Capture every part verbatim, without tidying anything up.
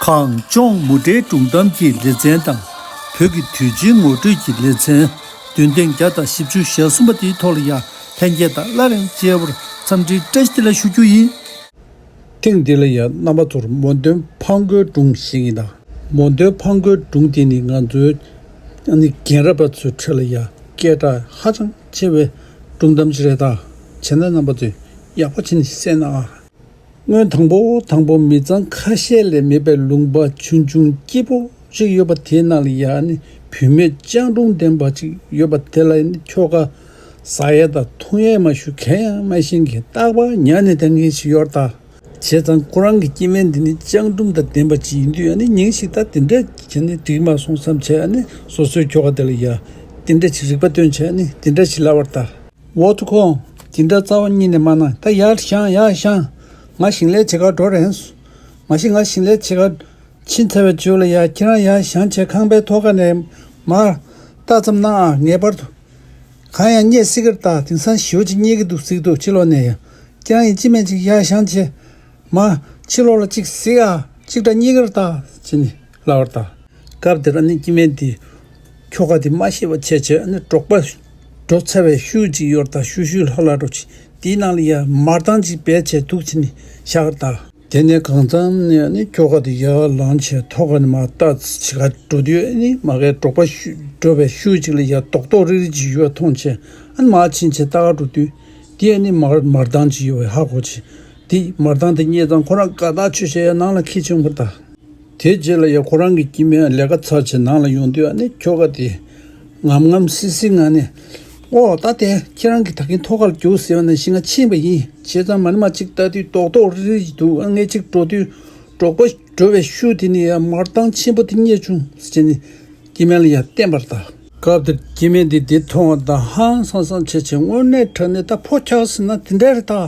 གངས་ལྗོངས་མུ་འབྲེལ་སྒྲུང་གཏམ་གྱི་ལེ་ཚན་དང་། བོད་ཀྱི་དུས་ཆེན་ངོ་སྤྲོད་ཀྱི་ལེ་ཚན། བདུན་ཐེངས་བརྒྱ་དང་བཞི་བཅུ་ཞེ་གསུམ་པ་དེའི་ཐོག་ལ་ཡང་ལྷན་རྒྱས་དང་སླར་ཡང་མཇལ་བར་འཚམས་འདྲིའི་བཀྲ་ཤིས་བདེ་ལེགས་ཞུ་རྒྱུ་ཡིན། ཐེངས་འདི་ལ་ཡང་རྣམ་པ་ཚོར་མོ་གདོན་ཕ་མགོའི་སྒྲུང་ཞིག་ཡིན་ད། མོ་གདོན་ཕ་མགོའི་སྒྲུང་དེ་ནི་ང་ཚོའི་ཨ་ནི་རྒན་རབས་པ་ཚོའི་ཁྲོད་ལ་ཡང་སྐད་གྲགས་ཧ་ཅང་ཆེ་བའི་སྒྲུང་གཏམ་ཞིག་རེད་ད། བྱས་ན་རྣམ་པ་ཚོས་ཡག་པོ་བྱས་ནས་གསན་ཨ། སྔོན་དང་པོ་དང་པོ་མི་ཚང་ཁ་ཤས་ལས་མེད་པའི་ལུང་པ་ཆུང་ཆུང་སྐྱིད་པོ་ཞིག་ཡོད་པ་དེའི་ནང་ལ་ཡང་ནི་བུད་མེད་སྤྱང་གྲུང་ལྡན་པ་ཅིག་ཡོད་པ་དེ་ལ་ནི་ཁྱོ་ག་ཟ་ཡས་དང་འཐུང་ཡས་མ་ཞུ་གང་ཡང་མ་ཤེས་མཁན་རྟག་པར་ཉལ་ནས་བསྡད་མཁན་ཞིག་ཡོད་རེད་ད། བྱས་ཙང་ཁོ་རང་གི་སྐྱེ་དམན་འདི་ནི་སྤྱང་གྲུང་དང་ལྡན་པ་ཅིག་ཡིན་དུས་ཨ་ནི་ཉིན་ཞིག་ད་དེ་འདྲ་བྱས་ནས་འགྲིག་མ་སོང་བསམ་བྱས་ཨ་ནི་སོ་སོའི་ཁྱོ་ག་དེ་ལ་ཡ་དེ་འདྲ་ཅིག་རིག་པ་སྟོན་བྱས་ཨ་ནི་དེ་འདྲ་ཞིག་ལབ་པ་རེད་ད། འོ་ཐུ་ཁོང་། དེ་འདྲ་རྩ་བ་ཉིད་ནས་མ་གནང་། ད་ཡར་བཞེངས་ཡར་བཞེངས། ང་ཞིང་ལས་བྱེད་གར་འགྲོ་རན་སོང་། མ་གཞི་ང་ཞིང་ལས་བྱེད་གར་ཕྱིན་ཚར་བའི་རྗེས་ལ་ཡ་ཁྱེད་རང་ཡར་བཞེངས་བྱས་ཁང་པའི་ཐོག་ཁ་ནས་མར་ལྟ་ཙམ་གནང་ཨ། ངེས་པར་དུ་གང་ཡང་རྙེད་སྲིད་ཀྱི་རེད་ད། དེང་སང་ཞེ་པོ་ཅིག་རྙེད་ཀྱི་འདུག་ཟེར་གྱི་འདུག་ཕྱི་ལོགས་ནས་ཡ། ཁྱེད་རང་ཡིན་གཅིག་མིན་གཅིག་ཡར་བཞེངས་བྱས་མར་ཕྱི་ལོགས་ལ་ཅིག་གཟིགས་ཨ། ཅིག་འདྲ་རྙེད་ཀྱི་རེད་ད་ཟེར་ནས་ལབ་པ་རེད་ད། སྐབས་དེར་ཨ་ནི་སྐྱེ་དམན་དེས་ཁྱོ་ག་དེ་མ་ཤེས་པ་བྱས་བྱས་ཨ་ནི་འབྲོག་པ་འགྲོ་ཚར་བའི་ཤུལ་ཅིག་ཡོད་རེད་ད། ཤུལ་ཤུལ་ལྷག་ལྷག་འགྲོ་ཅིག་དེའི་ནང་ལ་ཡ་མར་ཐང་ཅིག་སྦས་བྱས་འདུག་བྱས་ནས་བཞག་རེད་ད། དེ་ནས་གང་འཚམ་ནས་ཨ་ནི་ཁྱོ་ག་དེ་ཡར་ལངས་བྱས་ཐོག་ཁ་ནས་མར་ལྟ་ཅིག་ག་འགྲོ་དུས་ཨ་ནི་མ་གིའི་འབྲོག་པ་ཤུལ་འགྲོ་བའི་ཤུལ་ཅིག་ལ་ཡ་རྡོག་རྡོག་རིལ་རིལ་ཅིག་ཡོད་མཐོང་བྱས་ཨ་ནི་མར་ཕྱིན་བྱས་ལྟ་ག་འགྲོ་དུས་དེ་ཨ་ནི་མར་མར་ཐང་ཅིག་ཡོད་པའི་ཧ་གོ་བྱས། དེ་མར་ཐང་དེ་རྙེད་ཙང་ཁོ་རང་དགའ་ཐག་ཆོད་བྱས་ཡ་ནང་ལ་འཁྱེར་བྱུང་བ་རེད་ད། དེའི་རྗེས་ལ་ཡ་ཁོ་རང་གི་སྐྱེ་དམན་ལས་ཀ་ཚར་བྱས་ནང་ལ་ཡོང་དུས་ཨ་ནི་ཁྱོ་ག་དེ་ངམ་ངམ་སི་སི་ངང་ནས། ཨོ་ད་དེ་ཁྱེད་རང་གིས་ད་གིན་ཐོག་ཁར་རྒྱུགས་ཟེར་བ་ནང་བཞིན་ང་ཕྱིན་པ་ཡིན། བྱས་ཙང་མ་ནི་མ་ཅིག་ལྟ་དུས་རྡོག་རྡོག་རིལ་རིལ་ཅིག་འདུག་ཨ་ངས་ཅིག་འགྲོ་དུས་འབྲོག་པ་འགྲོ་བའི་ཤུལ་དེ་ནས་ཡ་མར་ཐང་ཆེན་པོ་དེ་རྙེད་བྱུང་ཟེར་ནས་སྐྱེ་དམན་ལ་ཡ་བསྟན་པ་རེད་ད། སྐབས་དེར་སྐྱེ་དམན་དེ་དེ་མཐོང་བ་དང་ཧང་སང་སང་བྱས་བྱས་དངོས་གནས་དྲང་གནས་ད་ཕོ་ཁྱག་ཟེར་ན་དེ་འདྲ་རེད་ད།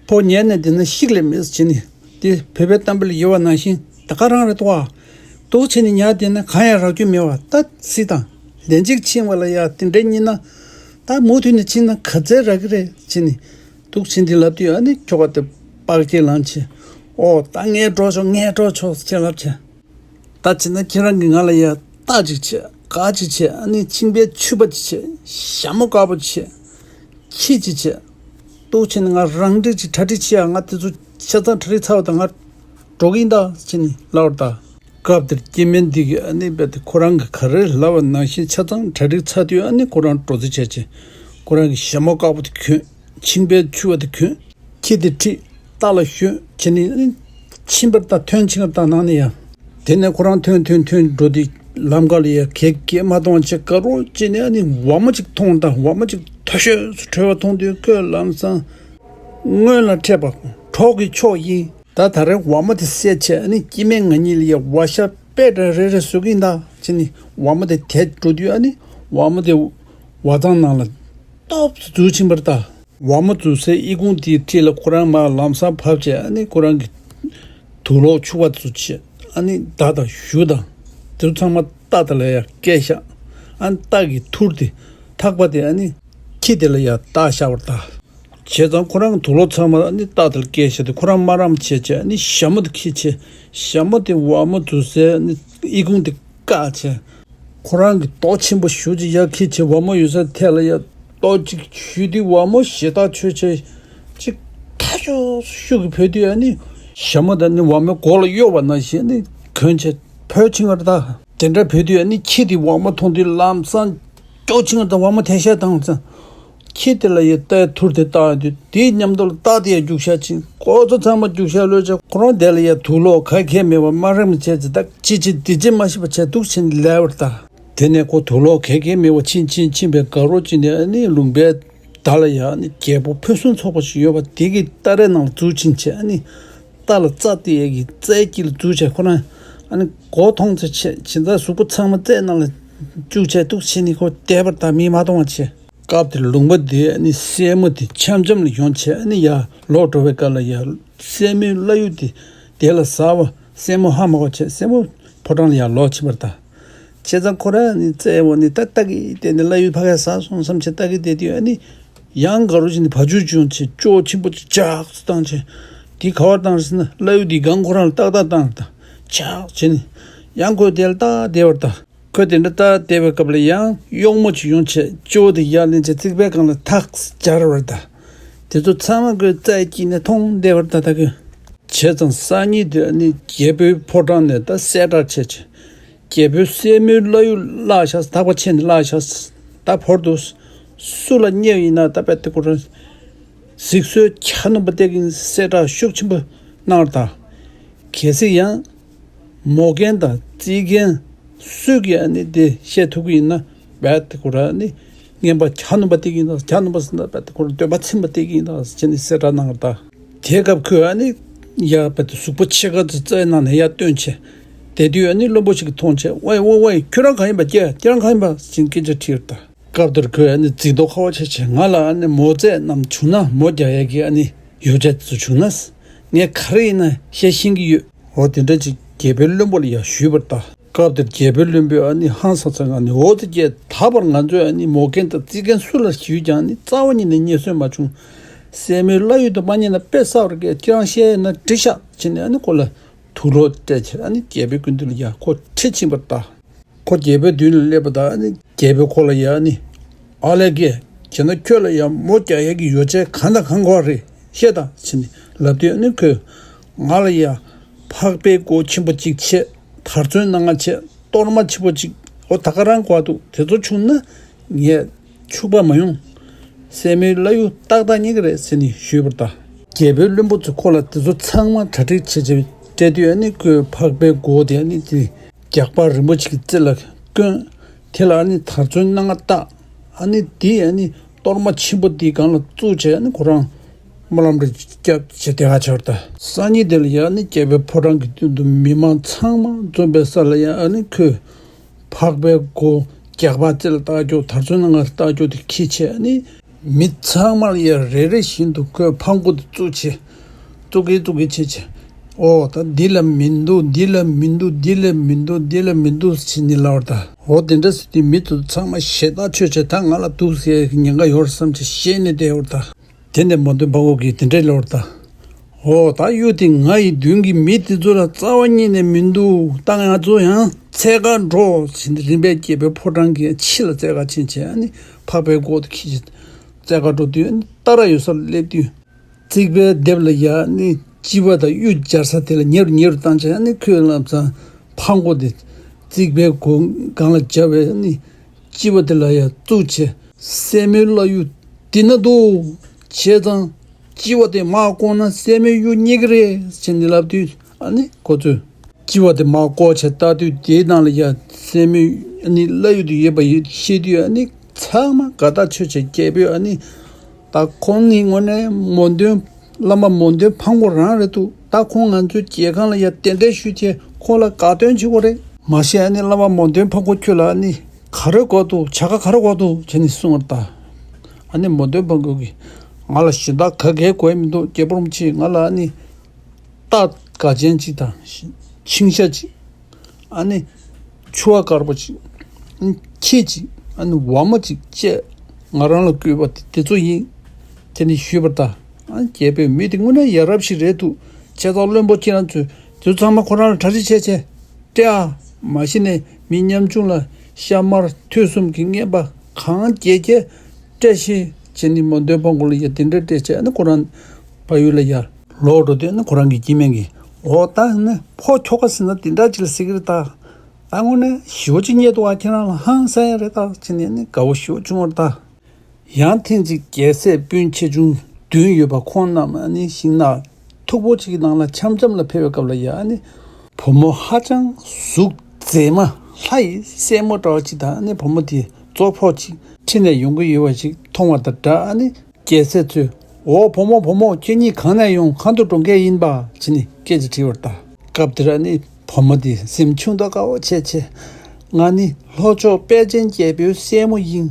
ཕོ་ཉལ་ནས་བསྡད་ན་ཤི་ལས་མེད་ཟེར་ནས། དེ་བོད་པའི་གཏམ་དཔེ་ལ་ཡོད་པ་ནང་བཞིན་ད་ག་རང་རེད་དོ། འདུག་བྱས་ནས་ཉལ་བསྡད་ན་གང་ཡང་རག་རྒྱུ་མེད་པ་ད་སྲིད་དང་། ལན་གཅིག་ཕྱིན་པ་ལ་ཡ་དེ་འདྲ་རྙེད་ན། ད་མུ་མཐུད་ནས་ཕྱིན་ན་ག་ཚད་རག་གི་རེད་ཟེར་ནས། འདུག་བྱས་འདི་ལབ་དུས་ཨ་ནི་ཁྱོ་ག་དེ་པགས་སྐྱེས་ལངས་བྱས། ཨོ་ད་ངས་འགྲོ་ཆོག་ངས་འགྲོ་ཆོག་ཟེར་ལབ་བྱས། ད་བྱས་ན་ཁྱེད་རང་གིས་ང་ལ་ཡ་རྟ་ཅིག་བྱས་ག་ཅིག་བྱས་ཨ་ནི་ཆིང་པའི་ཕྱུ་པ་ཅིག་བྱས་ཞྭ་མོ་དཀར་པོ་ཅིག་བྱས། ཁྱི་ཅིག་བྱས། འདུག་བྱས་ནས་ང་རང་འགྲིག་ཅིག་གྲ་སྒྲིག་བྱེད་ཡ། ང་དེ་ཚོ་ཆ་ཚང་གྲ་སྒྲིག་ཚར་བ་དང་ང་འགྲོ་གི་ཡིན་ད་ཟེར་ནས་ལབ་པ་རེད་ད། སྐབས་དེར་སྐྱེ་དམན་འདི་གིས་ཨ་ནི་རྦད་དེ་ཁོ་རང་གིས་ག་རེ་ལབ་པ་ནང་བཞིན་ཆ་ཚང་གྲ་སྒྲིག་ཚར་དུས་ཨ་ནི་ཁོ་རང་འགྲོ་རྩིས་བྱས་བྱས་ཁོ་རང་གི་ཞྭ་མོ་དཀར་པོ་དེ་གྱོན། ཆིང་པའི་ཕྱུ་པ་དེ་གྱོན། ཁྱི་དེ་ཁྲིད། རྟ་ལ་ཞོན་བྱས་ནས་ཨ་ནི་ཕྱིན་པ་རེད་ད། ཐོན་ཕྱིན་པ་རེད་ད་ནང་ནས་ཡ། དེ་ནས་ཁོ་རང་ཐོན་ཐོན་ཐོན་འགྲོ་དུས་ལམ་ཁ་ལ་ཡ་གད་གད་མ་གཏོང་བྱས་དགའ་རོགས་བྱས་ནས་ཨ་ནི་ཝ་མོ་ཅིག་མཐོང་ད། ཝ་མོ་ཅིག་མཐོ་ཤོས་སུ་བྲོས་པ་མཐོང་དུས་ཁོས་ལམ་སང་སྔོན་ལ་འཕྲད་པ་གྲོགས་ཀྱི་ཕྱོགས་ཡིན། ད་ད་རེས་ཝ་མོ་དེ་བསད་བྱས་ཨ་ནི་སྐྱེ་དམན་ང་གཉིས་ལ་ཡ་ཝ་ཤ་པད་འདྲ་རེ་རེ་བཟོ་གི་ཡིན་ད་བྱས་ནས་ཝ་མོ་དེ་དེད་འགྲོ་དུས་ཨ་ནི་ཝ་མོ་དེ་ཝ་ཚང་ནང་ལ་སྟོབས་སུ་འཛུལ་ཕྱིན་པ་རེད་ད། ཝ་མོ་འཛུལ་སའི་ཨི་ཁུང་དེའི་འཁྲིས་ལ་ཁོ་རང་མར་ལམ་སང་བབས་བྱས་ཨ་ནི་ཁོ་རང་གི་དུག་ལོག་ཕྱུ་པ་དེ་ཚོ་བྱས་ཨ་ནི་མདའ་དང་གཞུ་དང་དེ་ཚོ་ཚང་མ་རྟ་དེ་ལ་ཡར་བཀལ་བཞག་ཨ་ནི་རྟ་གི་ཐུར་དེ་ཐག་པ་དེ་ཨ་ནི་ཁྱི་དེ་ལ་ཡར་བཏགས་བཞག་པ་རེད་ད། བྱས་ཙང་ཁོ་རང་གི་དུག་ལོག་ཚང་མ་ཨ་ནི་རྟ་དེ་ལ་བཀལ་བཞག་དེ་ཁོ་རང་དམར་རམ་བྱས་བྱས་ཨ་ནི་ཞྭ་མོ་དེ་འཁྱེར་བྱས་ཞྭ་མོ་དེ་ཝ་མོ་འཛུལ་སའི་ཨ་ནི་ཨི་ཁུང་དེ་བཀག་བྱས། ཁོ་རང་གི་རྡོ་ཆེན་པོ་ཞེ་པོ་ཅིག་ཡར་འཁྱེར་བྱས་ཝ་མོ་ཡོད་སའི་ཐད་ལ་ཡར་རྡོ་གཅིག་གཞུས་དུས་ཝ་མོ་ཞེ་ཐག་ཆོད་བྱས་ཅིག་ཐ་ཤོར་ཤུགས་ཀྱིས་བུད་དུས་ཨ་ནི་ཞྭ་མོ་དང་ནི་ཝ་མོའི་མགོ་ལ་གཡོགས་པ་ནང་བཞིན་ཨ་ནི་གྱོན་བྱས་བུད་ཕྱིན་པ་རེད་ད། དེ་འདྲ་བུད་དུས་ཨ་ནི་ཁྱི་དེས་ཝ་མོ་མཐོང་དུས་ལམ་སང་སྐྱོ་ཕྱིན་པ་དང་ཝ་མོ་དེད་ཤ་བཏང་ཙང་། ཁྱི་དེ་ལ་ཡི་རྟའི་ཐུར་དེ་བཏགས་དུས་དེའི་མཉམ་དུ་ལ་རྟ་དེ་ཡང་རྒྱུག་ཤ་ཕྱིན། ཁོ་ཚོ་ཚང་མ་རྒྱུག་ཤ་ལོས་བྱས་ཁོ་རང་དེ་ལ་ཡ་དུག་ལོག་ག་གེ་མེད་པ་དམར་རམ་བྱས་ཙི་ད་ཅི་ཅི་འདི་ཅི་མ་ཤེས་པ་བྱས་འདུག་ཕྱིན་ལས་པར་ད། དེ་ནས་ཁོ་དུག་ལོག་ག་གེ་མེད་པ་ཕྱིན་ཕྱིན་ཕྱིན་པའི་དགའ་རོགས་ཅིག་ནས་ཨ་ནི་ལུང་པའི་ད་ལ་ཡ་ཨ་ནི་རྒྱལ་པོ་ཕུན་སུམ་ཚོགས་པ་ཞིག་ཡོད་པ་དེ་གི་སྟ་རེ་ནང་ལ་འཛུལ་ཕྱིན་བྱས་ཨ་ནི་རྟ་ལ་རྩྭ་སྟེར་ཡས་ཀྱི་རྩྭའི་དཀྱིལ་ལ་འཛུལ་བྱས་ཁོ་རང་ཨ་ནི་མགོ་མཐོང་ཚེ་ཆེ་ཇི་ལྟར་གཟུགས་པོ་ཚང་མ་རྩྭའི་ནང་ལ་བཅུག་བྱས་འདུག་ཕྱིན་ནི་ཁོ་བསྡད་པར་ད་མིས་མ་མཐོང་བ་བྱས། སྐབས་དེར་ལུང་པ་དེའི་ཨ་ནི་སྲས་མོ་དེ་འཆམ་འཆམ་ལ་ཡོང་བྱས་ཨ་ནི་ཡར་ལོག་འགྲོ་བའི་སྐབས་ལ་ཡ་སྲས་མོའི་བླ་གཡུ་དེ་དེ་ལ་ཟ་བ་སྲས་མོ་ཧ་མ་གོ་བྱས་སྲས་མོ་ཕོ་བྲང་ལ་ཡར་ལོག་ཕྱིན་པར་ད། བྱས་ཙང་ཁོ་རང་ནི་རྩྭའི་འོག་ནས་ད་ལྟ་གི་བསྡད་ནས་བླ་གཡུ་ཕ་གིར་ཟ་སོང་བསམ་བྱས་ལྟ་གི་བསྡད་དུས་ཨ་ནི་ཡང་དགའ་རོགས་ཅིག་ནས་བ་ཕྱུགས་བྱུང་བྱས་སྐྱོ་ཆེན་པོ་ཅིག་ཇག་སུ་བཏང་བྱས་དེ་ག་བར་བཏང་རེད་ཟེར་ན་བླ་གཡུ་དེའི་སྒང་ཁོ་རང་ལ་ཏག་ཏག་བཏང་རེད་ད། ཆག་བྱས་ནས་ཡང་ཁོས་དེ་ལ་ལྟ་བསྡད་པར་གདའ། ཁོས་དེ་འདྲ་ལྟ་བསྡད་པའི་སྐབས་ལ་ཡང་གཡོག་མོ་ཅིག་ཡོང་བྱས་ཅོ་བོ་དེ་ཡར་ལེན་བྱས་རྩིག་པའི་སྒང་ལ་ཐག་སྦྱར་བར་གདའ། དེ་ཚོ་ཚང་མ་ཁོས་རྩ་གཅིག་ནས་མཐོང་བསྡད་པར་གདའ། ད་གི་བྱས་ཙང་སང་ཉིན་དེ་ཨ་ནི་རྒྱལ་པོའི་ཕོ་བྲང་ནས་ད་གསལ་བསྒྲགས་བྱས་བྱས། རྒྱལ་པོའི་སྲས་མོའི་བླ་གཡུ་བརླགས་ཤག་ཐག་པ་ཆད་ནས་བརླགས་ཤག་ད་བོར་འདུག་སུ་ལ་བརྙས་ཡིན་ན་ད་དཔེ་དེ་ཁོ་རང་གཟིགས་གསོལ་གྱ་ནོམ་པ་སྟེར་གྱི་ཡིན་གསལ་བསྒྲགས་ཤུགས་ཆེན་པོ་གནང་བར་གདའ། གལ་སྲིད་ཡང་མོ་རྒན་དང་རྩིས་རྒན་སུས་ཀྱིས་ཨ་ནི་དེ་བཤད་ཐུབ་ཀྱི་ཡིན་ན་དཔེ་དེ་ཁོ་རང་ནི་རྔན་པ་གྱ་ནོམ་པ་སྟེར་གྱི་ཡིན་ད། གྱ་ནོམ་པ་ཟེར་ན་དཔེ་དེ་ཁོ་རང་འདོད་པ་ཚིམ་པ་སྟེར་གྱི་ཡིན་ད་ཟེར་ནས་གསལ་བསྒྲགས་གནང་བར་གདའ། དེའི་སྐབས་ཁོས་ཨ་ནི་ཡར་དཔེ་དེ་གཟུགས་པོ་ཕྱེད་ཀ་ཙམ་རྩྭའི་ནང་ནས་ཡར་བཏོན་བྱས། དེ་དུས་ཨ་ནི་བློན་པོ་ཞིག་གིས་མཐོང་བྱས། ཝེ་ཝེ་ཝེ། ཁྱོད་རང་གང་ཡིན་པ། ཀྱེ། ཁྱོད་རང་གང་ཡིན་པ་ཟེར་སྐད་ཆ་དྲིས་པར་གདའ། སྐབས་དེར་ཁོས་ཨ་ནི་རྫིག་མདོག་ཁ་བོ་བྱས་བྱས། ང་ལ་ཨ་ནི་མོ་རྫས་རྣམས་བྱུང་ན། མོ་རྒྱག་ཡས་ཀྱི་ཨ་ནི་ཡོ་བྱད་དེ་ཚོ་བྱུང་ན། ངས་ག་རེ་ཡིན་ན་བཤད་ཤེས་ཀྱི་ཡོད། འོ་དེ་འདྲ་ཅིག་རྒྱལ་པོའི་བློན་པོ་ལ་ཡང་ཞུས་པར་གདའ། སྐབས་དེར་རྒྱལ་པོའི་བློན་པོས་ཨ་ནི་ཧང་སངས་སངས་ངང་ནས། འོ་དེ་ཀྱེ། ད་བར་ང་ཚོས་ཨ་ནི་མོ་རྒན་དང་རྩིས་རྒན་སུ་ལ་ཞུས་ཀྱང་ཨ་ནི་རྩ་བ་ཉིད་ནས་རྙེད་སོན་མ་བྱུང་། སྲས་མོའི་བླ་གཡུ་དེ་མ་རྙེད་ན་དཔེ་བསགས་པར་གྱིས། ཁྱེད་རང་བཤད་ཡོད་ན་འགྲིག་ཤག་བྱས་ནས་ཨ་ནི་ཁོ་ལ་དུག་སློག་སྤྲད་བྱས་ཨ་ནི་རྒྱལ་པོའི་སྐུ་མདུན་ལ་ཡང་ཁོ་ཁྲིད་ཕྱིན་པར་གདའ། ཁོ་རྒྱལ་པོའི་མདུན་ལ་སླེབས་པ་དང་ཨ་ནི་རྒྱལ་པོས་ཁོ་ལ་ཡང་ཨ་ནི། ཨ་ལས་ཀྱེ། བྱས་ན་ཁྱོད་ལ་ཡང་མོ་རྒྱག་ཡས་ཀྱི་ཡོ་བྱད་གང་དང་གང་དགོས་རེད་བཤད་དང་བྱས་ནས་ལབ་དུས་ཨ་ནི་ཁོས་ང་ལ་ཡང་ཕག་པའི་མགོ་ཆེན་པོ་གཅིག་བྱས། དར་ཚོན་སྣ་ལྔ་བྱས། གཏོར་མ་ཆེན་པོ་གཅིག་འོ་ད་ག་རང་དགོས་འདུག་དེ་ཚོ་བྱུང་ན་ངས་འཕྱུག་པ་མ་ཡོང་། སྲས་མོའི་བླ་གཡུ་ཏག་ཏག་རྙེད་ཀྱི་རེད་ཟེར་ནས་ཞུས་པར་གདའ། རྒྱལ་པོའི་བློན་པོ་ཚོས་ཁོ་ལ་དེ་ཚོ་ཚང་མ་གྲ་སྒྲིག་བྱས་བྱས་སྤྲད་དུས་ཨ་ནི་ཁོས་ཕག་པའི་མགོ་དེ་ཨ་ནི་དེ་རྒྱགས་པ་རིང་པོ་ཅིག་གི་རྩེ་ལ་བསྐོན། དེ་ལ་ཨ་ནི་དར་ཚོན་སྣ་ལྔ་བཏགས། ཨ་ནི་དེ་ཨ་ནི་གཏོར་མ་ཆེན་པོ་དེའི་སྒང་ལ་བཙུགས་བྱས་ཨ་ནི་ཁོ་རང་སྨོན་ལམ་རེ་བརྒྱབ་བྱས་དེ་ག་ཆར་ད། སང་ཉིན་དེ་ལ་ཡང་ཨ་ནི་རྒྱལ་པོའི་ཕོ་བྲང་གི་མདུན་དུ་མི་མང་ཚང་མ་འཛོམས་པའི་ས་ལ་ཡང་ཨ་ནི་ཁོས་ཕག་པའི་མགོ་རྒྱགས་པ་རྩེ་ལ་བཏགས་རྒྱུ། དར་ཚོན་སྣ་ལྔ་བཏགས་རྒྱུ་དེ་འཁྱེར་བྱས་ཨ་ནི། མི་ཚང་མ་ལ་ཡང་རེ་རེ་བཞིན་དུ་ཁོས་ཕག་མགོ་དེ་བཙུགས་བྱས། བཙུགས་ཀྱིན་བཙུགས་ཀྱིན་བྱས་བྱས། ཨོ་ད་འདི་ལ་མི་འདུག་འདི་ལ་མི་འདུག་འདི་ལ་མི་འདུག་འདི་ལ་མི་འདུག་ཟེར་ནས་ལབ་པར་གདའ། འོ་དེ་འདྲ་ཟེར་དུས་མི་དེ་ཚང་མ་ཞེ་ཐག་ཆོད་བྱས། ད་ང་ལ་འདུག་ཟེར་ཡས་ཀྱི་ཉེན་ཁ་ཡོད་རེད་བསམ་བྱས་ཞེད་ནས་བསྡད་པར་གདའ། དེ་ནས་མོ་གདོན་ཕག་མགོ་གིས་དེ་འདྲས་ལབ་པར་གདའ། འོ་ད་གཡུ་དེ་ང་ཡི་མདུན་གྱི་མི་དེ་ཚོ་ལ་རྩ་བ་ཉིད་ནས་མི་འདུག་ད་ང་ཚོ་ཡང་འཚོལ་གར་འགྲོ་ཟེར་ནས་རིམ་པས་རྒྱལ་པོའི་ཕོ་བྲང་གི་ཕྱི་ལ་འཚོལ་གར་ཕྱིན་བྱས་ཨ་ནི་ཕག་པའི་མགོ་དེ་འཁྱེར་བྱས་འཚོལ་གར་འགྲོ་དུས་ཨ་ནི་སྟག་ར་ཡོད་སར་སླེབས་དུས། རྩིག་པའི་ལྡེབས་ལ་ཡ་ཨ་ནི་ལྕི་བ་དང་གཡུ་སྦྱར་ས་དེ་ལ་ཉེ་རུ་ཉེ་རུ་བཏང་བྱས་ཨ་ནི་ཁོས་ལམ་སང་ཕག་མགོ་དེ་རྩིག་པའི་སྒོ་སྒང་ལ་སྦྱར་བས་ཨ་ནི་ལྕི་བ་དེ་ལ་ཡ་བཙུགས་བྱས། སྲས་མོའི་བླ་གཡུ་འདི་ན་འདུག་བྱས་ཙང་ལྕི་བ་དེ་མར་བཀོག་ན་སྲས་མོའི་གཡུ་རྙེད་ཀྱི་རེད་ཟེར་ནས་ལབ་དུས་ཨ་ནི་ཁོ་ཚོས་ལྕི་བ་དེ་མར་བཀོག་བྱས་བལྟ་དུས་དེའི་ནང་ལ་ཡ་སྲས་མོའི་ཨ་ནི་བླ་གཡུ་དེ་ཡོད་པ་ཡོད་ཤེས་དུས་ཨ་ནི། ཚང་མ་དགའ་ཐག་ཆོད་བྱས་རྒྱལ་པོས་ཨ་ནི། ད་ཁོང་ནི་དངོས་གནས་མོ་གདོན། བླ་མ་མོ་གདོན་ཕག་མགོ་རང་རེད་འདུག་ད་ཁོང་ང་ཚོའི་རྒྱལ་ཁང་ལ་ཡ་གདན་འདྲེན་ཞུས་བྱས་ཁོང་ལ་དགའ་སྟོན་བྱེད་དགོས་རེད། མ་གཞི་ཨ་ནི་བླ་མ་མོ་གདོན་ཕག་མགོ་ཁྱོད་ལ་ཨ་ནི་ག་རེ་དགོས་འདུག་བྱ་དགའ་ག་རེ་དགོས་འདུག་བྱས་ནས་གསུངས་པར་གདའ། ཨ་ནི་མོ་གདོན་ཕག་མགོ་གིས་ང་ལ་གཞན་དག་ག་གེ་དགོས་མི་འདུག་རྒྱལ་པོ་རིན་པོ་ཆེ་ང་ལ་ཨ་ནི། རྟ་དགའ་ཅན་གཅིག་དང་། ཤིང་ཤ་གཅིག་ཨ་ནི། ཕྱུ་པ་དཀར་པོ་གཅིག་ཨ་ནི་ཁྱི་གཅིག་ཨ་ནི་ཝ་མོ་གཅིག་བཅས་ང་རང་ལ་བསྐུས་པ་དེ་དེ་ཚོ་ཡིན། དེ་ནི་ཞུས་པར་གདའ། ཨ་ནི་རྒྱལ་པོས་མི་དེ་དངོས་གནས་ཡ་རབས་ཤིག་རེད་འདུག་བྱས་ཙང་བློན་པོ་ཁྱེད་རང་ཚོས་དེ་ཚོ་ཚང་མ་ཁོ་རང་ལ་གྲ་སྒྲིག་བྱས་བྱས། སྤྲད་ཨ། མ་གཞི་ནས་མི་ཉམ་ཆུང་ལ་ཤ་དམར་ཐུད་གསུམ་གྱི་རྔན་པ་གང་རྒྱལ་རྒྱལ་སྤྲད་ཤིག་བྱས་ནས་མོ་གདོན་ཕག་མགོ་ལ་ཡ་དེ་འདྲ་སྤྲད་བྱས་ཨ་ནི་ཁོ་རང་ཕ་ཡུལ་ལ་ཡ། ལོག་འགྲོ་དུས་ནི་ཁོ་རང་གི་སྐྱེ་དམན་གྱིས། འོ་ད་ནི་ཕོ་ཁྱོ་ག་ཟེར་ན་འདི་འདྲ་ཅིག་ལ་ཟེར་གི་རེད་ད། ད་དངོས་གནས་ཞེ་པོ་ཅིག་རྙེད་འདུག་བ། ཁྱེད་རང་ལ་ཧང་སང་ཡ་རེད་ད་ཟེར་ནས་ནི་དགའ་བོ་ཞེ་པོ་བྱུང་བ་རེད་ད། ཡང་ཐེངས་གཅིག་རྒྱལ་སྲས་སྤུན་ཆེ་ཆུང་བདུན་ཡོད་པ་ཁོང་རྣམས་ནི་ཤིང་ནགས་མཐུག་པོ་ཅིག་གི་ནང་ལ་འཆམ་འཆམ་ལ་ཕེབས་པའི་སྐབས་ལ་ཡ་ནི། བུ་མོ་ཧ་ཅང་གཟུགས་མཛེས་མ་ལྷ་ཡི་སྲས་མོ་འདྲ་བ་ཅིག་དང་ནི་བུ་མོ་དེ་གཙོ་ཕོག་ཅིག་ཁྲིད་ནས་ཡོང་གི་ཡོད་པ་ཞིག་མཐོང་བ་དང་སྦྲགས་ནི། རྒྱལ་སྲས་ཚོས། འོ་བུ་མོ་བུ་མོ། ཁྱེད་གཉིས་གང་ནས་ཡོང་། གང་དུ་འགྲོ་མཁན་ཡིན་པ་བྱས་ནས་སྐད་ཆ་དྲིས་པར་གདའ། སྐབས་དེར་ཨ་ནི་བུ་མོ་དེས་སེམས་ཆུང་དང་དགའ་བོ་བྱས་བྱས། ང་ནི་ལྷོ་ཕྱོགས་དཔལ་ཆེན་རྒྱལ་པོའི་སྲས་མོ་ཡིན།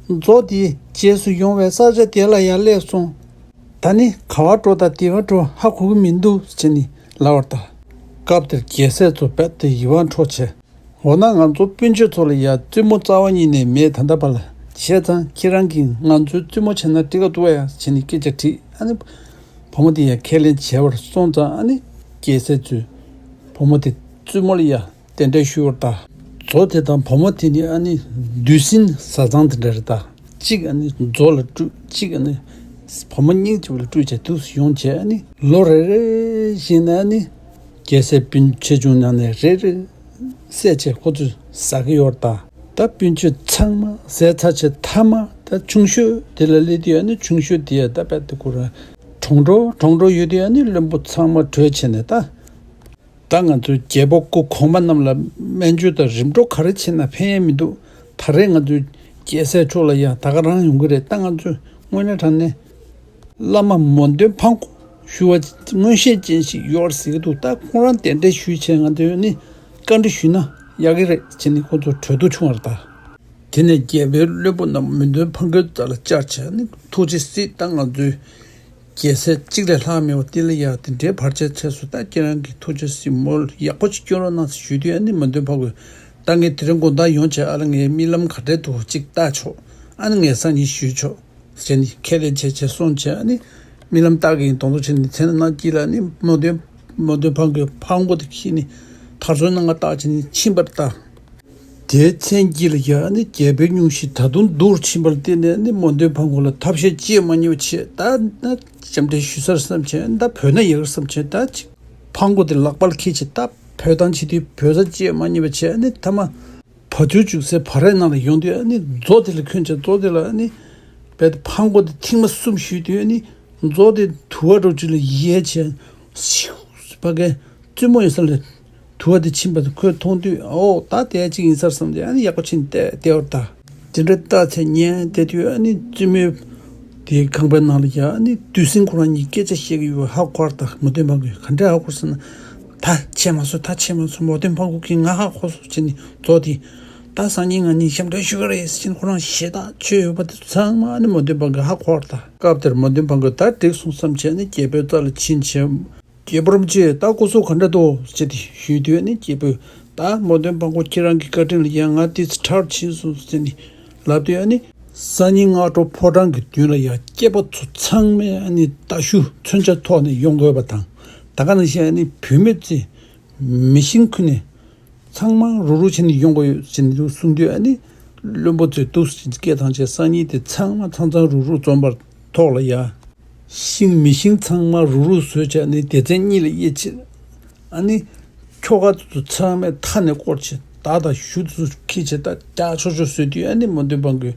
མཛོ་དེའི་རྗེས་སུ་ཡོང་བའི་ས་ཆ་དེ་ལ་ཡར་སླེབས་སོང་། ད་ནི་ག་བར་འགྲོ་དང་དེ་བར་འགྲོ་ཧ་གོ་གི་མི་འདུག་བྱས་ནས་ལབ་པར་གདའ། སྐབས་དེར་རྒྱལ་སྲས་ཚོ་རྦད་དེ་ཡིད་དབང་འཕྲོག་བྱས། འོ་ན་ང་ཚོ་སྤུན་མཆེད་ཚོ་ལ་ཡ་བཙུན་མོ་རྩ་བ་ཉིད་ནས་མེད་ད་ལྟ་བར་ལ། བྱས་ཙང་ཁྱེད་རང་གིས་ང་ཚོའི་བཙུན་མོ་བྱས་ན་འགྲིག་ག་འདུག་ཨ་ཡ་བྱས་ནས་སྐད་ཆ་དྲིས། ཨ་ནི་བུ་མོ་དེ་ཡ་ཁས་ལེན་བྱས་པར་སོང་ཙང་ཨ་ནི་རྒྱལ་སྲས་ཚོས་བུ་མོ་དེ་ བཙུན་མོ་ལ་ཡ་གདན་འདྲེན་ཞུས་པ་རེད་ད། མཛོ་དེ་དང་བུ་མོ་དེ་ནི་ཨ་ནི་བདུད་སྲིན་བཟའ་ཚང་དེ་འདྲ་རེད་ད། གཅིག་ཨ་ནི་མཛོ་ལ་སྤྲུལ། གཅིག་ཨ་ནི་བུ་མོ་སྙིང་རྗེ་བོ་ལ་སྤྲུལ་བྱས་འདུག་སེ་ཡོང་བྱས། ཨ་ནི་ལོ་རེ་རེ་བཞིན་ཨ་ནི་རྒྱལ་སྲས་སྤུན་ཆེ་ཆུང་ནང་ནས་རེ་རེ་བསད་བྱས་ཁོ་ཚོས་ཟ་གི་ཡོད་རེད་ད། ད་སྤུན་མཆེད་ཚང་མ་ཟས་ཚར་བྱས་མཐའ་མ་ད་ཆུང་ཤོས་དེ་ལ་སླེབས་དུས། ཨ་ནི་ཆུང་ཤོས་དེ་ཡ་ད་དཔེ་དེ་ཁོ་རང་གྲོང་འགྲོ་གྲོང་འགྲོ་ཡོད་དུས། ཨ་ནི་བློན་པོ་ཚང་མ་གྲོས་བྱས་ནས་ད། ད་ང་ཚོའི་རྒྱལ་པོ་སྐུ་གོང་མ་རྣམས་ལ་སྨན་བཅོས་དང་རིམ་གྲོ་ག་རེ་བྱས་ན་ཕན་ཡས་མི་འདུག། ད་རེས་ང་ཚོའི་རྒྱལ་སྲས་མཆོག་ལ་ཡང་ད་ག་རང་ཡོང་གི་རེད། ད་ང་ཚོས་དངོས་གནས་དྲང་གནས་བླ་མ་མོ་གདོན་ཕང་པོ་ཞུ་བ་མངོན་ཤེས་ཅན་ཞིག་ཡོད་ཟེར་གྱི་འདུག། ད་ཁོང་རང་གདན་འདྲེན་ཞུས་བྱས་ང་ཚོས་ནི་བཀའ་འདྲི་ཞུས་ན་ཡག་གི་རེད་ཅེས་ནི་ཁོ་ཚོ་གྲོས་བསྡུར་བྱུང་བ་རེད་ད། དེ་ནས་རྒྱལ་པོའི་བློན་པོ་རྣམས་མོ་གདོན་ཕང་པོའི་རྩ་ལ་བཅར་བྱས་ནི་ཐུགས་རྗེ་གཟིགས། ད་ང་ཚོའི་རྒྱལ་སྲས་གཅིག་ལས་ལྷག་མེད་པ་དེ་ལ་ཡ་དེ་འདྲའི་བར་ཆད་ཆེ་སོང་། ད་ཁྱེད་རང་གིས་ཐུགས་རྗེ་གཟིགས། མོ་ཡག་པོ་ཅིག་སྐྱོན་རོགས་གནང་ཟེར་ཞུས་དུས། ཨ་ནི་མོ་གདོན་ཕང་པོས་ད་ངས་དེ་རིང་དགོང་དག་ཡོང་བྱས་ཨ་ལ་ངའི་རྨི་ལམ་ག་འདྲས་འདུག་ཅིག་བལྟ་ཆོག། ཨ་ནི་ངས་སང་ཉིན་ཞུས་ཆོག་ཟེར་ནས་ཁས་ལེན་བྱས་བྱས་སོང་བྱས། ཨ་ནི་རྨི་ལམ་བལྟ་གི་ཡིན་མདོག་མདོག་བྱས་ནས་མཚན་ནང་དཀྱིལ་ལ་ནི་མོ་གདོན་མོ་གདོན་ཕང་པོའི་ཕང་པོ་དེ་འཁྱེར་ནས་དར་ཚོན་སྣ་ལྔ་བཏགས་བྱས་ནས་ཕྱིན་པ་རེད་ད། དེའི་མཚན་དཀྱིལ་ལ་ཡ་ནི་རྒྱལ་པོའི་སྙུང་གཞི་ད་དུང་སྡུག་རུ་ཕྱིན་པ་ལ་བརྟེན་ནས་ནི་མོ་གདོན་ཕང་པོ་ལ་ཐབས་ཤེས་ཅི་ཡང་མ་རྙེད་པ་བྱས། ད་ན་ཞབས་འདྲེན་ཞུ་སར་བསམ་བྱས། ད་བོས་ན་ཡག་བསམ་བྱས། ད་ཅིག་ཕང་པོ་དེ་ལག་པར་འཁྱེར་བྱས་ད་བོས་སྟངས་བྱེད་དུས་བོས་ས་ཅི་ཡང་མ་རྙེད་པ་བྱས། ནི་མཐའ་མ་བ་ཚུར་བཅུག་སའི་བ་རའི་ནང་ལ་ཡོང་དུས། ཨ་ནི་མཛོ་དེ་ལ་འཁོན་བྱས། མཛོ་དེ་ལ་ཨ་ནི་བས་ཕང་པོ་དེ་ཐེངས་མ་གསུམ་གཞུས་དུས། ཨ་ནི་མཛོ་དེ་དུ་བ་འདྲ་ཅིག་ལ་ཡལ་བྱས་ཤིའུ་ཕ་གའི་བཙུན་མོ་ཡོད་ས་ལ་དུ་བ་དེ་ཕྱིན་པ་དེ་ཁོས་མཐོང་དུས། ཨོ་ད་དེ་ཅིག་ཡིན་ས་རེད་བསམ་སྟེ་ཨ་ནི་ཡག་པོ་ཕྱིན་བལྟས་བལྟས་པ་རེད་ད། དེ་འདྲ་བལྟས་བྱས་ཉན་བསྡད་དུས། ཨ་ནི་བཙུན་མོའི་དེའི་ཁང་པའི་ནང་ལ་ཡ་ཨ་ནི་བདུད་སྲིན་ཁོ་རང་གཉིས་སྐད་ཆ་བཤད་ཀྱི་ཡོད་པ་ཧ་གོ་བ་རེད་ད། མོ་གདོན་ཕང་པོས་ག་འདྲས་ཧ་གོ་ཟེར་ན། ད་བྱས་མ་སོང་། ད་བྱས་མ་སོང་། མོ་གདོན་ཕང་པོ་གིས་ང་ཧ་གོ་སོང་ཟེར་ནས་མཛོ་དེ་ད་སང་ཉིན་ང་གཉིས་ཞབས་འདྲེན་ཞུ་གི་རེད་ཟེར་ནས་ཁོ་རང་ཞེ་དྲག་བྱས་ཡོད་པ་དེ་ཚང་མ་ཨ་ནི་མོ་གདོན་ཕང་པོས་ཧ་གོ་བ་རེད་ད། སྐབས་དེར་མོ་གདོན་ཕང་པོས་ད་འགྲིག་སོང་བསམ་བྱས་ནས་རྒྱལ་པོའི་རྩ་ལ་ཕྱིན་བྱས། རྒྱལ་པོ་རིན་པོ་ཆེ་ད་སྐུ་གཟུགས་ག་འདྲ་འདུག་ཟེར་ཏེ་ཞུས་དུས། ཨ་ནི་རྒྱལ་པོས་ད་མོ་གདོན་ཕང་པོ་ཁྱེད་རང་གི་བཀའ་དྲིན་ལ་ཡ་ང་ཏོག་ཙམ་དྲག་ཕྱིན་སོང་ཟེར་ནས་ལབ་དུས། ཨ་ནི་སང་ཉིན་སྔ་དྲོ་ཕོ་བྲང་གི་མདུན་ལ་ཡ་སྐྱེས་པ་ཚོ་ཚང་མས་ཨ་ནི་རྟ་ཤུ་མཚོན་ཆ་ཐོགས་ནས་ཡོང་དགོས་པ་དང་། ད་ག་ནང་བཞིན་ཨ་ནི་བུད་མེད་ཚོས་མེ་ཤིང་ཁུར་ནས་ཚང་མ་རུག་རུག་བྱས་ནས་ཡོང་དགོས་ཡོད་ཟེར་ནས་གསུངས་དུས། ཨ་ནི་བློན་པོ་ཚོས་འདུག་སེ་སྐད་བཏང་བྱས་སང་ཉིན་དེ་ཚང་མ་ཚང་ཚང་རུག་རུག་འཛོམས་པར་ཐོག་ལ་ཡ། ཤིང་མེ་ཤིང་ཚང་མ་རུག་རུག་བཟོས་བྱས་ནི་སྡེ་ཚན་གཉིས་ལ་དབྱེ་བྱས། ཨ་ནི་ཁྱོ་ག་ཚོ་ཚང་མས་མཐའ་ནས་བསྐོར་བྱས་མདའ་དང་གཞུ་ཚོ་འཁྱེར་བྱས་ད་རྒྱག་ཆོག་ཆོག་བཟོས་དུས། ཨ་ནི་མོ་གདོན་ཕང་པོས་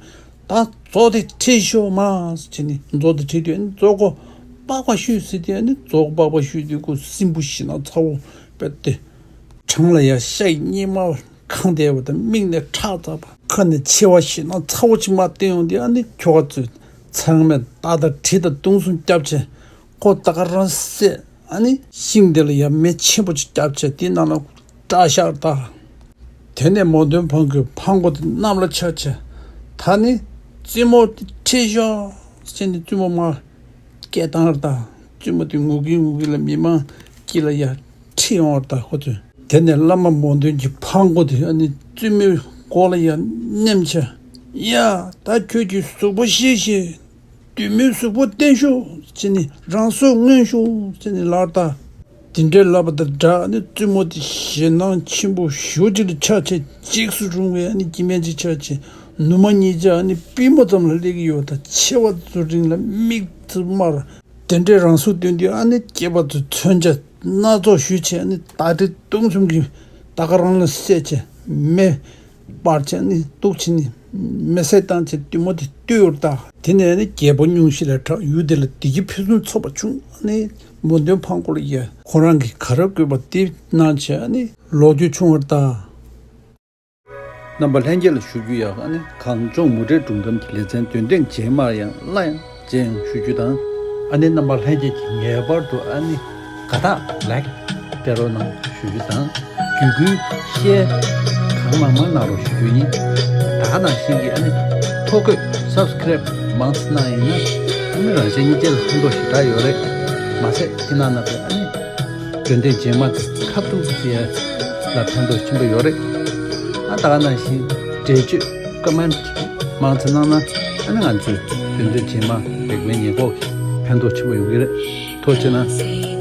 ད་མཛོ་དེ་ཁྲིད་ཤོག་མ་ཟེར་ནས་མཛོ་དེ་ཁྲིད་དུས། ཨ་ནི་མཛོ་ཁོ་པགས་པ་བཤུས་ཟེར་དུས། ཨ་ནི་མཛོ་ཁོ་པགས་པ་བཤུས་དུས་ཁོ་སྲིན་བུ་ཞེད་སྣང་ཚ་བོ་དཔེ་དེ་བྲང་ལ་ཡ་ཤ་ཡི་སྙེ་མ་གང་བསྡད་པ་དང་། མིག་ནས་ཁྲག་འཛག་པ། ཁ་ནས་མཆེ་བ་ཞེད་སྣང་ཚ་བོ་ཅིག་མར་བཏོན་ཡོང་དུས། ཨ་ནི་ཁྱོ་ག་ཚོས་ཚང་མས་མདའ་དང་གྲི་དང་མདུང་གསུམ་བརྒྱབ་བྱས་ཁོ་ད་ག་རང་བསད། ཨ་ནི་ཤིང་དེ་ལ་ཡ་མེ་ཆེན་པོ་ཅིག་བརྒྱབ་བྱས་དེའི་ནང་ལ་བཀྲ་ཤག་ད། དེ་ནས་མོ་གདོན་ཕང་པོའི་ཕང་པོ་དེ་གནམ་ལ་འཕྱར་བྱས། ད་ནི་བཙུན་མོ་དེ་ཁྲིད་ཤོག་ཟེར་ནས་བཙུན་མོ་མར་སྐད་བཏང་བ་རེད་ད། བཙུན་མོ་དེ་ངུ་གིན་ངུ་གིན་ལ་མི་མང་དཀྱིལ་ལ་ཡ་ཁྲིད་ཡོང་བ་རེད་ད་ཁོ་ཚོས། དེ་ནས་བླ་མ་མོ་གདོན་གྱི་ཕང་པོ་དེ་ཨ་ནི་བཙུན་མོའི་མགོ་ལ་ཡ་མནན་བྱས། ཡ་ད་ཁྱོད་ཀྱི་གཟུགས་པོ་བཤིག་བྱས་བདུད་མོའི་གཟུགས་པོ་བསྟན་ཤོག་ཟེར་ནས། རང་སྲོག་མངོན་ཤོག་ཟེར་ནས་ལབ་ད། དེ་འདྲའི་ལབ་པ་དང་སྦྲགས་ནས་བཙུན་མོ་དེ་ཞེད་སྣང་ཆེན་པོ་ཞེ་པོ་ཅིག་ལ་ཆགས་བྱས་འཇིགས་སུ་རུང་བའི་ཨ་ནི་སྐྱེ་དམན་ཅིག་ཆགས་བྱས། ནུ་མ་གཉིས་ཆ་ཨ་ནི་པུས་མོ་ཙམ་ལ་སླེབས་ཀྱི་ཡོད་ད། མཆེ་བ་ཚོ་རིང་ལ་མིག་ཙམ་དམར། དེ་འདྲའི་རང་གཟུགས་སྟོན་དུས་ཨ་ནི་སྐྱེས་པ་ཚོས་མཚོན་ཆ་སྣ་ཚོགས་གཞུས་བྱས། ཨ་ནི་མདའ་གྲི་མདུང་གསུམ་གྱིས་ད་ག་རང་ལ་བསད་བྱས་མེ་སྤར་བྱས་ནི་གཏུབ་བྱས་ནི་མེ་བསྲེགས་བཏང་བྱས་བདུད་མོ་དེ་བཏུལ་ཡོད་ད། དེ་ནས་ནི་རྒྱལ་པོ་སྙུང་གཞི་ལས་དྲག་ཡུལ་དེ་ལ་བདེ་སྐྱིད་ཕུན་སུམ་ཚོགས་པ་བྱུང་། ནི་མོ་གདོན་ཕང་པོ་ལ་ཡ་ཁོ་རང་གིས་ག་རེ་དགོས་པ་དེ་གནང་བྱས་ནི་ལོ་རྒྱུས་བྱུང་བ་རེད་ད། རྣམ་པ་ལྷན་རྒྱས་ལ་ཞུ་རྒྱུ་ཡ། ཨ་ནི་གངས་ལྗོངས་མུ་འབྲེལ་སྒྲུང་གཏམ་གྱི་ལེ་ཚན་འདོན་ཐེངས་རྗེས་མར་ཡང་སླར་ཡང་མཇལ་ཡོང་ཞུ་རྒྱུ་དང་། ཨ་ནི་རྣམ་པ་ལྷན་རྒྱས་ཀྱིས་ངེས་པར་དུ་ཨ་ནི་དགའ་རྟགས་ལའིཀ་སྤྲད་རོགས་གནང་ཞུ་རྒྱུ་དང་། བརྒྱུད་སྐུལ་ཤེར་གང་མང་མང་གནང་རོགས་ཞུ་རྒྱུ་ཡིན། ད་ག་ནང་བཞིན་གྱི་ཨ་ནི་ཐོ་འགོད་སབ་སི་ཀེ་རེབ་མང་ཙམ་གནང་ཡིན་ན། ཨ་ནི་རང་གཞན་གཉིས་ཆ་ལ་ཕན་ཐོགས་ཞེ་དྲག་ཡོད་རེད། མ་ཟད་དེ་ནང་ན་ཨ་ནི་འདོན་ཐེངས་རྗེས་མ་དེ་ཁ་ཐུག་ཟེར་ཡ་ལ་ཕན་ཐོགས་ཆེན་པོ་ཡོད་རེད། ཨ་ད་ག་ནང་བཞིན་འགྲེལ་བརྗོད་ཀོ་མེན་ཊི་མང་ཙམ་གནང་ན། ཨ་ནི་ང་ཚོས་འདོན་ཐེངས་རྗེས་མ་རིག་པའི་ཉེན་འགོག་གི་ཕན་ཐོགས་ཆེན་པོ་ཡོང་གི་རེད། ཐུགས་རྗེ་གནང་།